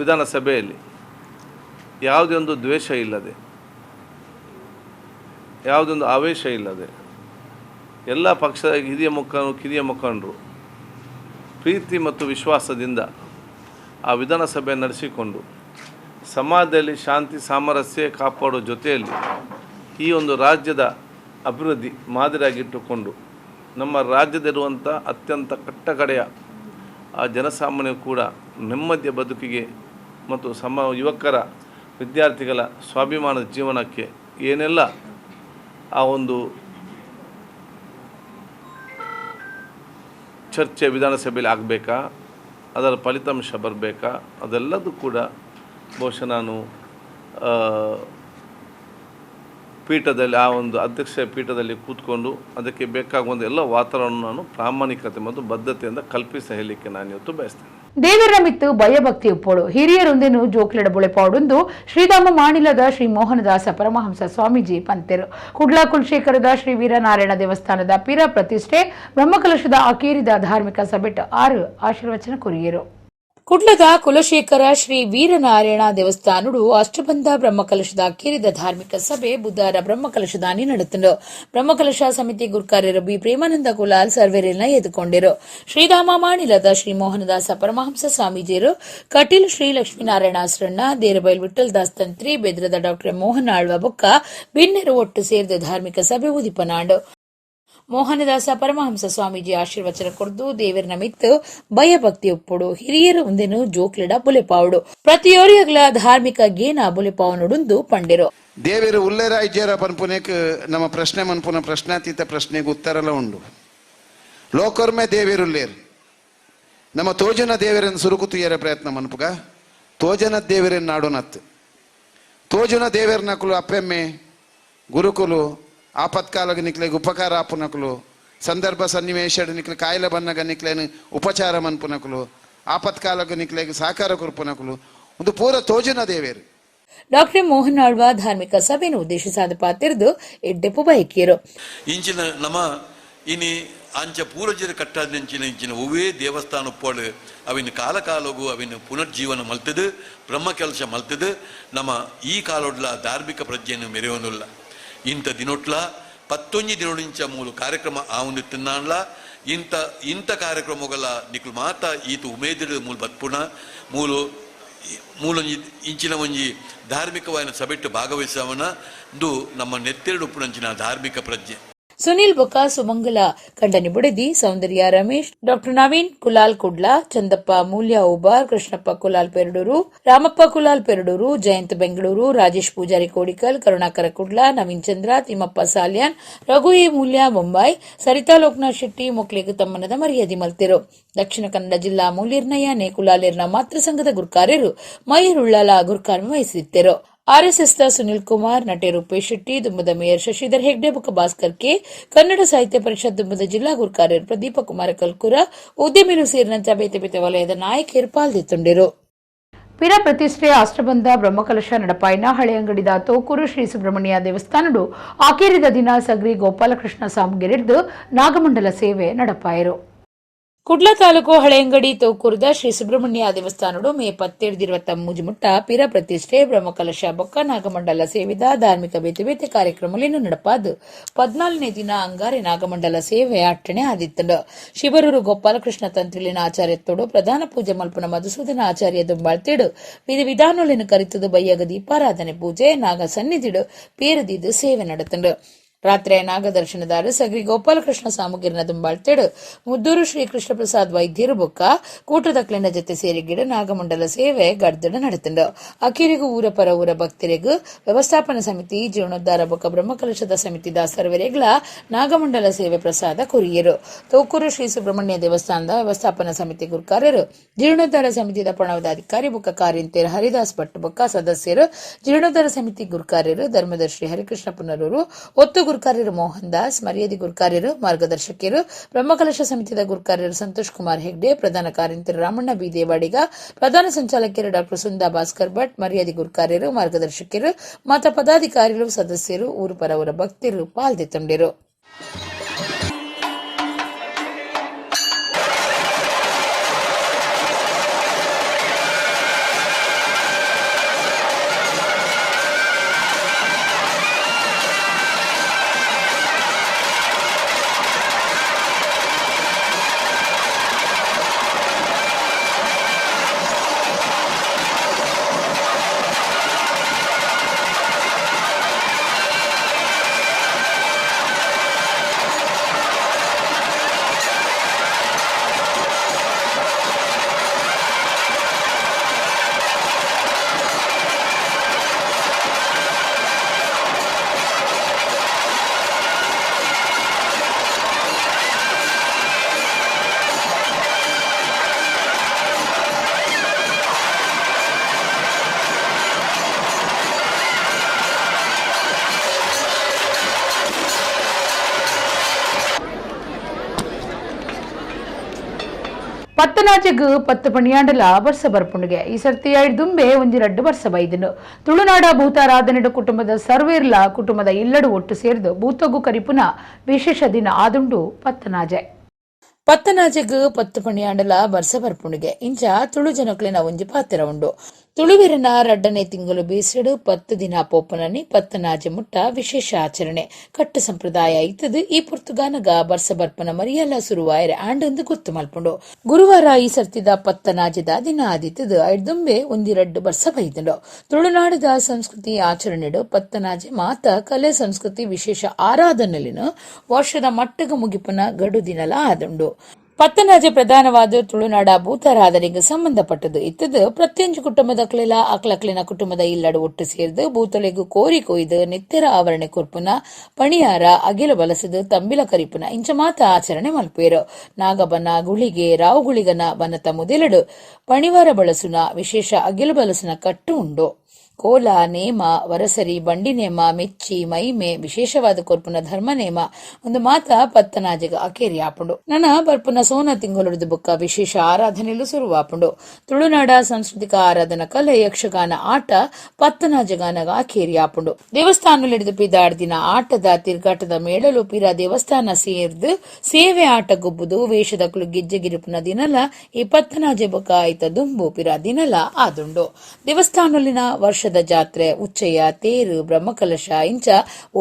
ವಿಧಾನಸಭೆಯಲ್ಲಿ ಯಾವುದೇ ಒಂದು ದ್ವೇಷ ಇಲ್ಲದೆ, ಯಾವುದೊಂದು ಆವೇಶ ಇಲ್ಲದೆ ಎಲ್ಲ ಪಕ್ಷದ ಹಿರಿಯ ಮುಖಂಡರು, ಕಿರಿಯ ಮುಖಂಡರು ಪ್ರೀತಿ ಮತ್ತು ವಿಶ್ವಾಸದಿಂದ ಆ ವಿಧಾನಸಭೆ ನಡೆಸಿಕೊಂಡು ಸಮಾಜದಲ್ಲಿ ಶಾಂತಿ ಸಾಮರಸ್ಯ ಕಾಪಾಡುವ ಜೊತೆಯಲ್ಲಿ ಈ ಒಂದು ರಾಜ್ಯದ ಅಭಿವೃದ್ಧಿ ಮಾದರಿಯಾಗಿಟ್ಟುಕೊಂಡು ನಮ್ಮ ರಾಜ್ಯದಲ್ಲಿರುವಂಥ ಅತ್ಯಂತ ಕಟ್ಟಕಡೆಯ ಆ ಜನಸಾಮಾನ್ಯರು ಕೂಡ ನೆಮ್ಮದಿಯ ಬದುಕಿಗೆ ಮತ್ತು ಯುವಕರ ವಿದ್ಯಾರ್ಥಿಗಳ ಸ್ವಾಭಿಮಾನದ ಜೀವನಕ್ಕೆ ಏನೆಲ್ಲ ಆ ಒಂದು ಚರ್ಚೆ ವಿಧಾನಸಭೆಯಲ್ಲಿ ಆಗಬೇಕಾ, ಅದರ ಫಲಿತಾಂಶ ಬರಬೇಕಾ, ಅದೆಲ್ಲದೂ ಕೂಡ ಬಹುಶಃ ನಾನು ಪೀಠದಲ್ಲಿ ಆ ಒಂದು ಅಧ್ಯಕ್ಷ ಪೀಠದಲ್ಲಿ ಕೂತ್ಕೊಂಡು ಅದಕ್ಕೆ ಬೇಕಾಗುವಂಥ ಎಲ್ಲ ವಾತಾವರಣವನ್ನು ಪ್ರಾಮಾಣಿಕತೆ ಮತ್ತು ಬದ್ಧತೆಯಿಂದ ಕಲ್ಪಿಸ ಹೇಳಲಿಕ್ಕೆ ನಾನು ಇವತ್ತು ಬಯಸ್ತೇನೆ. ದೇವರ ಮಿತ್ತು ಭಯಭಕ್ತಿ ಉಪ್ಪೋಡು ಹಿರಿಯರೊಂದೇನು ಜೋಕ್ಲೆಡ ಬುಳೆಪಾಡುಂದು ಶ್ರೀಧಾಮ ಮಾಣಿಲದ ಶ್ರೀ ಮೋಹನದಾಸ ಪರಮಹಂಸ ಸ್ವಾಮೀಜಿ ಪಂತೆರು. ಕುಡ್ಲ ಕುಲಶೇಖರದ ಶ್ರೀ ವೀರನಾರಾಯಣ ದೇವಸ್ಥಾನದ ಪೀರ ಪ್ರತಿಷ್ಠೆ ಬ್ರಹ್ಮಕಲಶದ ಅಕೇರಿದ ಧಾರ್ಮಿಕ ಸಭೆಟ್ 6 ಆಶೀರ್ವಚನ ಕೊರಿಯರು. ಕುಡ್ಲದ ಕುಲಶೇಖರ ಶ್ರೀ ವೀರನಾರಾಯಣ ದೇವಸ್ಥಾನಡು ಅಷ್ಟಬಂಧ ಬ್ರಹ್ಮಕಲಶದ ಅಕೇರಿದ ಧಾರ್ಮಿಕ ಸಭೆ ಬುಧವಾರ ಬ್ರಹ್ಮಕಲಶದಾನಿ ನಡೆತನು. ಬ್ರಹ್ಮಕಲಶ ಸಮಿತಿ ಗುರ್ಕಾರ್ಯರು ಬಿ ಪ್ರೇಮಾನಂದ ಕುಲಾಲ್ ಸರ್ವೇರಿನ ಎದುಕೊಂಡಿರು. ಶ್ರೀಧಾಮ ಮಾಣಿಲದ ಶ್ರೀ ಮೋಹನದಾಸ ಪರಮಹಂಸ ಸ್ವಾಮೀಜಿಯರು, ಕಟೀಲ್ ಶ್ರೀ ಲಕ್ಷ್ಮೀನಾರಾಯಣ ಆಸರಣ್ಣ, ದೇರಬೈಲ್ ವಿಠಲ್ ದಾಸ್ ತಂತ್ರಿ, ಬೆದ್ರದ ಡಾಕ್ಟರ್ ಮೋಹನ್ ಆಳ್ವ ಬೊಕ್ಕ ಬಿನ್ನೆರು ಒಟ್ಟು ಸೇರಿದ ಧಾರ್ಮಿಕ ಸಭೆ ಉದಿಪನಾಡು. ಮೋಹನದಾಸ ಪರಮಹಂಸ ಸ್ವಾಮೀಜಿ ಆಶೀರ್ವಚನ ಕೊರ್ದು ದೇವರನ ಮಿತ್ತು ಭಯಭಕ್ತಿ ಒಪ್ಪುಡು, ಹಿರಿಯರು ಒಂದೇನು ಜೋಕ್ಲೆಡ ಬುಲೆಪಾವುಡು, ಪ್ರತಿಯೋರಿಯಗಳ ಧಾರ್ಮಿಕ ಗೇನ ಬುಲೆಪಾವನುಡುಂದು ಪಂಡಿರು. ದೇವರು ಉಲ್ಲೇರಾಯ್ಜೇರ ಪನ್ಪುನೇಕ್ ನಮ್ಮ ಪ್ರಶ್ನೆ ಮನ್ಪುನ ಪ್ರಶ್ನಾತೀತ ಪ್ರಶ್ನೆಗೆ ಉತ್ತರಲ ಉಂಡು. ಲೋಕರ್ಮೆ ದೇವಿರುಲ್ಲೇರು ನಮ್ಮ ತೋಜನ ದೇವರನ್ನು ಸುರುಕುತುಯರ ಪ್ರಯತ್ನ ಮನ್ಪುಗ ತೋಜನ ದೇವರನ್ನು ನಾಡುನತ್ತು ತೋಜನ ದೇವರನಕುಲು ಅಪ್ಪೆಮ್ಮೆ ಗುರುಕುಲು ಆಪತ್ಕಾಲಗ ನಿಕ್ಲೆಗ್ ಉಪಕಾರ ಆಪುನಕುಲು ಸಂದರ್ಭ ಸನ್ನಿವೇಶ ನಿಕ್ಲೆ ಕಾಯಿಲೆ ಬನ್ನಗ ನಿಕ್ಲೇನು ಉಪಚಾರ ಮನ್ಪುನಕುಲು ಆಪತ್ಕಾಲಗ ನಿಕ್ಲೆಗ್ ಸಹಕಾರ ಕೊರ್ಪುನಕುಲು ಒಂದು ಪೂರ ತೋಜನ ದೇವೇರು. ಡಾಕ್ಟರ್ ಮೋಹನ್ ಆಳ್ವ ಧಾರ್ಮಿಕ ಸಭೆಯನ್ನು ಉದ್ದೇಶಿಸಾದ ಪಾತಿರ್ದು ಎಡ್ಡೆಪು ಬಯಕಿಯರು. ಇಂಚಿನ ನಮ ಇನಿ ಅಂಚ ಪೂರ್ವಜರ ಕಟ್ಟಾದ ಇಂಚಿನ ಒವ್ವೇ ದೇವಸ್ಥಾನ ಉಪ್ಪಾಡು ಅವಿನ ಕಾಲ ಕಾಲಗು ಅವಿನ ಪುನರ್ಜೀವನ ಮಲ್ತದು ಬ್ರಹ್ಮ ಕೆಲಸ ಮಲ್ತದು ನಮ್ಮ ಈ ಕಾಲೊಡ್ಲ ಧಾರ್ಮಿಕ ಪ್ರಜ್ಞೆಯನ್ನು ಮೆರೆಯೋನುಲ್ಲ. ಇಂಥ ದಿನೊಟ್ಲ 11 ದಿನೊಡಿಂಚ ಮೂಲ ಕಾರ್ಯಕ್ರಮ ಆವುಂದು ತಿನ್ನಾನ್ಲ ಇಂಥ ಇಂಥ ಕಾರ್ಯಕ್ರಮಗಳ ನಿಕ್ಲು ಮಾತ ಈತ ಉಮೇದಿಡು ಮೂಲ ಬತ್ಪುಣ ಮೂಲ ಮೂಲ ಇಂಚಿನ ಒಂಜಿ ಧಾರ್ಮಿಕವಾದ ಸಭೆಟ್ಟು ಭಾಗವಹಿಸವನ ನಮ್ಮ ನೆತ್ತೆರಡು ಉಪ್ಪುನಂಚಿನ ಧಾರ್ಮಿಕ ಪ್ರಜ್ಞೆ. ಸುನಿಲ್ ಬೊಕ್ಕ ಸುಮಂಗಲ ಕಂಡನಿ ಬುಡದಿ ಸೌಂದರ್ಯ ರಮೇಶ್, ಡಾಕ್ಟರ್ ನವೀನ್ ಕುಲಾಲ್ ಕುಡ್ಲ, ಚಂದಪ್ಪ ಮೂಲ್ಯ ಉಬಾರ್, ಕೃಷ್ಣಪ್ಪ ಕುಲಾಲ್ ಪೆರಡೂರು, ರಾಮಪ್ಪ ಕುಲಾಲ್ ಪೆರಡೂರು, ಜಯಂತ್ ಬೆಂಗಳೂರು, ರಾಜೇಶ್ ಪೂಜಾರಿ ಕೋಡಿಕಲ್, ಕರುಣಾಕರ ಕುಡ್ಲ, ನವೀನ್ ಚಂದ್ರ, ತಿಮ್ಮಪ್ಪ ಸಾಲ್ಯಾನ್, ರಘು ಎ ಮೂಲ್ಯ ಮುಂಬೈ, ಸರಿತಾ ಲೋಕನಾಥ್ ಶೆಟ್ಟಿ ಮೊಕ್ಲೆಗ್ ತಮ್ಮನದ ಮರ್ಯಾದೆ ಮಲ್ತಿರು. ದಕ್ಷಿಣ ಕನ್ನಡ ಜಿಲ್ಲಾ ಮೂಲಿರ್ನಯ ನೇಕುಲಾಲಿರ್ನ ಮಾತೃ ಸಂಘದ ಗುರ್ಕಾರ್ಯರು ಮಯೂರುಳ್ಳಾಲ ಗುರ್ಕಾರ್ಮೆ ವಹಿಸಿದ್ದರು. ಆರ್ಎಸ್ಎಸ್ನ ಸುನಿಲ್ ಕುಮಾರ್, ನಟೆ ರೂಪೇಶ್ ಶೆಟ್ಟಿ, ದುಮ್ಮದ ಮೇಯರ್ ಶಶಿಧರ್ ಹೆಗ್ಡೆ ಬೊಕ್ಕ ಭಾಸ್ಕರ್ ಕೆ, ಕನ್ನಡ ಸಾಹಿತ್ಯ ಪರಿಷತ್ ದುಮ್ಮದ ಜಿಲ್ಲಾ ಗುರ್ಕಾರ್ಯರು ಪ್ರದೀಪ ಕುಮಾರ ಕಲ್ಕುರ, ಉದ್ಯಮಿಲು ಸೇರಿದಂತೆ ಬೇತೆ ಬೇತೆ ವಲಯದ ನಾಯಕಿಯರು ಪಾಲ್ದಿತ್ತುಂಡಿರು. ಪಿರ ಪ್ರತಿಷ್ಠೆಯ ಅಷ್ಟಬಂಧ ಬ್ರಹ್ಮಕಲಶ ನಡಪಾಯಿನ ಹಳೆಯಂಗಡಿದ ತೋಕೂರು ಶ್ರೀ ಸುಬ್ರಹ್ಮಣ್ಯ ದೇವಸ್ಥಾನಡು ಆಕೇರಿದ ದಿನ ಸಗ್ರಿ ಗೋಪಾಲಕೃಷ್ಣ ಸಾಮಗಿರಿದ್ದು ನಾಗಮಂಡಲ ಸೇವೆ ನಡಪಾಯರು. ಕುಡ್ಲ ತಾಲೂಕು ಹಳೆಯಂಗಡಿ ತೋಕೂರದ ಶ್ರೀ ಸುಬ್ರಹ್ಮಣ್ಯ ದೇವಸ್ಥಾನಡು ಮೇ 17 ಮುಟ್ಟ ಪಿರ ಪ್ರತಿಷ್ಠೆ ಬ್ರಹ್ಮಕಲಶ ಬೊಕ್ಕ ನಾಗಮಂಡಲ ಸೇವಿದ ಧಾರ್ಮಿಕ ಬೇತೆ ಬೇತೆ ಕಾರ್ಯಕ್ರಮಗಳನ್ನು ನಡಪಾದು 14ನೇ ದಿನ ಅಂಗಾರೆ ನಾಗಮಂಡಲ ಸೇವೆ ಅಟ್ಟಣೆ ಆದಿತ್ತಂಡು. ಶಿವರೂರು ಗೋಪಾಲಕೃಷ್ಣ ತಂತ್ರಿಲಿನ ಆಚಾರ್ಯತ್ತೋಡು ಪ್ರಧಾನ ಪೂಜೆ ಮಲ್ಪನ ಮಧುಸೂದನ ಆಚಾರ್ಯ ದುಂಬಾಳ್ತೇಡು ವಿಧಿ ವಿಧಾನೊಲಿನ ಕರಿತದು ಬಯ್ಯಗ ದೀಪಾರಾಧನೆ ಪೂಜೆ ನಾಗ ಸನ್ನಿಧಿಡು ಪೇರದಿದ್ದು ಸೇವೆ ನಡೆತಂಡು. ರಾತ್ರಿ ನಾಗದರ್ಶನದಾರು ಸಗ್ರಿ ಗೋಪಾಲಕೃಷ್ಣ ಸಾಮುಗಿರಿನ ದುಂಬಾಳ್ತೇಡು ಮುದ್ದೂರು ಶ್ರೀ ಕೃಷ್ಣ ಪ್ರಸಾದ್ ವೈದ್ಯರು ಬೊಕ್ಕ ಕೂಟದಕ್ಲಿನ ಜೊತೆ ಸೇರಿ ಗಿಡ ನಾಗಮಂಡಲ ಸೇವೆ ಗಡ್ದಡ ನಡೆತುಂಡು. ಅಖೀರಿಗೂ ಊರ ಪರ ಊರ ಭಕ್ತರಿಗೂ ವ್ಯವಸ್ಥಾಪನಾ ಸಮಿತಿ ಜೀರ್ಣೋದ್ಧಾರ ಬೊಕ್ಕ ಬ್ರಹ್ಮಕಲಶದ ಸಮಿತಿ ದಾಸರ್ವರೆಗ್ಲ ನಾಗಮಂಡಲ ಸೇವೆ ಪ್ರಸಾದ ಕೊರಿಯರು. ತೋಕೂರು ಶ್ರೀ ಸುಬ್ರಹ್ಮಣ್ಯ ದೇವಸ್ಥಾನದ ವ್ಯವಸ್ಥಾಪನಾ ಸಮಿತಿ ಗುರುಕಾರರು ಜೀರ್ಣೋದ್ಧಾರ ಸಮಿತಿದ ಪಣವದಾಧಿಕಾರಿ ಬೊಕ್ಕ ಕಾರ್ಯಂತೇರ್ ಹರಿದಾಸ್ ಭಟ್ ಬೊಕ್ಕ ಸದಸ್ಯರು ಜೀರ್ಣೋದ್ಧಾರ ಸಮಿತಿ ಗುರುಕಾರ್ಯರು ಧರ್ಮದರ್ಶಿ ಹರಿಕೃಷ್ಣ ಪುನರೂರು ಒತ್ತು ಗುರುಕಾರ್ಯರು ಮೋಹನ್ ದಾಸ್ ಮರ್ಯಾದೆ ಗುರುಕಾರ್ಯರು ಮಾರ್ಗದರ್ಶಕರು ಬ್ರಹ್ಮಕಲಶ ಸಮಿತಿದ ಗುರುಕಾರ್ಯರು ಸಂತೋಷ್ ಕುಮಾರ್ ಹೆಗ್ಡೆ ಪ್ರಧಾನ ಕಾರ್ಯಂತರು ರಾಮಣ್ಣ ಬಿ ದೇವಾಡಿಗ ಪ್ರಧಾನ ಸಂಚಾಲಕರು ಡಾಕ್ಟರ್ ಸುಂದಾ ಭಾಸ್ಕರ್ ಭಟ್ ಮರ್ಯಾದೆ ಗುರುಕಾರ್ಯರು ಮಾರ್ಗದರ್ಶಕರು ಮಾತ ಪದಾಧಿಕಾರಿಗಳು ಸದಸ್ಯರು ಊರು ಪರವರ ಭಕ್ತರು ಪಾಲ್ದೆತ್ತೊಂಡಿರು. ಪತ್ತನಾಜೆಗ್ 10 ಪಣಿಯಾಂಡಲ ವರ್ಷ ಬರ್ಪುಂಡುಗೆ ಈ ಸರ್ತಿ ದುಂಬೆ ಒಂಜಿರಡ್ಡು ವರ್ಷ ಬೈದನು. ತುಳುನಾಡ ಭೂತಾರಾಧನೆಡು ಕುಟುಂಬದ ಸರ್ವೇರ್ಲ ಕುಟುಂಬದ ಇಲ್ಲಡು ಒಟ್ಟು ಸೇರ್ದು ಭೂತಗು ಕರಿಪುನ ವಿಶೇಷ ದಿನ ಆದುಂಡು ಪತ್ತನಾಜೆ. ಪತ್ತನಾಜೆಗ್ 10 ಪಣಿಯಾಂಡಲ ವರ್ಷ ಬರ್ಪುಂಡುಗೆ ಇಂಚ ತುಳು ಜನಕ್ಲಿನ ಒಂಜಿ ಪಾತ್ರ ಉಂಡು. ತುಳುವಿರನ ರಡ್ಡನೆ ತಿಂಗಳು ಬೀಸಿಡು 10 ದಿನ ಪೋಪನನಿ ಪತ್ತನಾಜೆ ಮುಟ್ಟ ವಿಶೇಷ ಆಚರಣೆ ಕಟ್ಟು ಸಂಪ್ರದಾಯ ಇತ್ತದು. ಈ ಪುರ್ತುಗಾನಗ ಬರ್ಸ ಬರ್ಪನ ಮರಿಯಲ್ಲ ಸುರುವಾಯರೆ ಆಂಡೊಂದು ಗೊತ್ತು ಮಲ್ಪುಂಡು. ಗುರುವಾರ ಈ ಸರ್ತಿದ ಪತ್ತನಾಜೆದ ದಿನ ಆದಿತ್ತದು. ಐದುಂಬೆ ಒಂದಿರಡ್ಡು ಬರ್ಸ ಬೈದುಂಡು. ತುಳುನಾಡದ ಸಂಸ್ಕೃತಿ ಆಚರಣೆಡು ಪತ್ತನಾಜೆ ಮಾತ ಕಲೆ ಸಂಸ್ಕೃತಿ ವಿಶೇಷ ಆರಾಧನೆಲಿನ ವರ್ಷದ ಮಟ್ಟಗ ಮುಗಿಪುನ ಗಡು ದಿನಲ ಆದುಂಡು. ಪತ್ತನಾಜೆ ಪ್ರಧಾನವಾದ ತುಳುನಾಡ ಭೂತಾರಾಧನೆಗೆ ಸಂಬಂಧಪಟ್ಟದು ಇತ್ತದು. ಪ್ರತಿಯೊಂದು ಕುಟುಂಬದ ಕ್ಲಿಲ ಅಕ್ಲಕ್ಲಿನ ಕುಟುಂಬದ ಇಲ್ಲಡು ಒಟ್ಟು ಸೇರ್ದು ಭೂತೊಲೆಗು ಕೋರಿ ಕೊಯ್ದು ನಿತ್ಯರ ಆವರಣೆ ಕೊರ್ಪುನ ಪಣಿಯಾರ ಅಗಿಲ ಬಲಸದು ತಂಬಿಲ ಕರಿಪುನ ಇಂಚ ಮಾತ ಆಚರಣೆ ಮಲ್ಪೇರು. ನಾಗಬನ ಗುಳಿಗೆ ರಾವುಗುಳಿಗನ ಬನತ ಮುದೆಲಡು ಪಣಿವಾರ ಬಳಸುನ ವಿಶೇಷ ಅಗಿಲ ಬಲಸುನ ಕಟ್ಟು ಉಂಡು. ಕೋಲ ನೇಮ ವರಸರಿ ಬಂಡಿ ನೇಮ ಮೆಚ್ಚಿ ಮೈಮೆ ವಿಶೇಷವಾದ ಕೊರ್ಪುನ ಧರ್ಮ ನೇಮ ಒಂದು ಮಾತ ಪತ್ತನಾಜೆಗ ಅಕೇರಿ ಆಪುಂಡು. ನನ ಬರ್ಪುನ ಸೋನ ತಿಂಗೊಲುಡ್ದು ಬುಕ್ಕ ವಿಶೇಷ ಆರಾಧನೆಲು ಸುರುವಾಪುಂಡು. ತುಳುನಾಡ ಸಾಂಸ್ಕೃತಿಕ ಆರಾಧನಾ ಕಲೆ ಯಕ್ಷಗಾನ ಆಟ ಪತ್ತನಾಜಗಾನಗ ಅಕೇರಿ ಆಪುಂಡು. ದೇವಸ್ಥಾನಲಿಡಿದು ಪಿದಾಡ್ದಿನ ಆಟದ ತಿರ್ಗಾಟದ ಮೇಳಲು ಪಿರ ದೇವಸ್ಥಾನ ಸೇರ್ದು ಸೇವೆ ಆಟ ಗುಬ್ಬುದು ವೇಷದಕ್ಲು ಗಿಜ್ಜೆಗಿರುಪುನ ದಿನಲ ಈ ಪತ್ತನಾಜೆ ಬೊಕ್ಕ ಆಯ್ತ ದುಂಬು ಪಿರ ದಿನಲ ಆದುಂಡು. ದೇವಸ್ಥಾನಲಿನ ವರ್ಷ ಜಾತ್ರೆ ಉಚ್ಚಯ ತೇರು ಬ್ರಹ್ಮಕಲಶ ಇಂಚ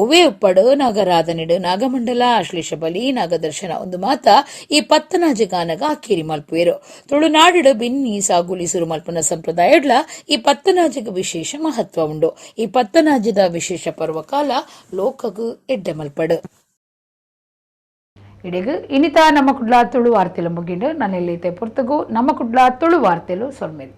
ಒವೇ ಉಪ್ಪಡು ನಾಗರಾಧನೆಡು ನಾಗಮಂಡಲ ಆಶ್ಲೇಷ ಬಲಿ ನಾಗದರ್ಶನ ಒಂದು ಮಾತ ಈ ಪತ್ತನಾಜೆಗಾನಗ ಅಕ್ಕೇರಿ ಮಲ್ಪುವೆರು. ತುಳುನಾಡು ಬಿನ್ನಿ ಸಾಗುಲಿ ಸುರು ಮಲ್ಪುನ ಸಂಪ್ರದಾಯಡ್ಲ ಈ ಪತ್ತನಾಜೆಗೆ ವಿಶೇಷ ಮಹತ್ವ ಉಂಡು. ಈ ಪತ್ತನಾಜದ ವಿಶೇಷ ಪರ್ವಕಾಲ ಲೋಕಗು ಎಡ್ಡೆ ಮಲ್ಪಡು. ಇಡೀಗ ಇನಿತ ನಮ್ಮ ಕುಡ್ಲ ತುಳು ವಾರ್ತೆಲು ಮುಗಿಂಡು. ನನ್ನೆಲ್ಲೈತೆ ಪುರ್ತಗು ನಮ್ಮ ಕುಡ್ಲ ತುಳು ವಾರ್ತೆಲು ಸೊಲ್ಮೇಲೆ.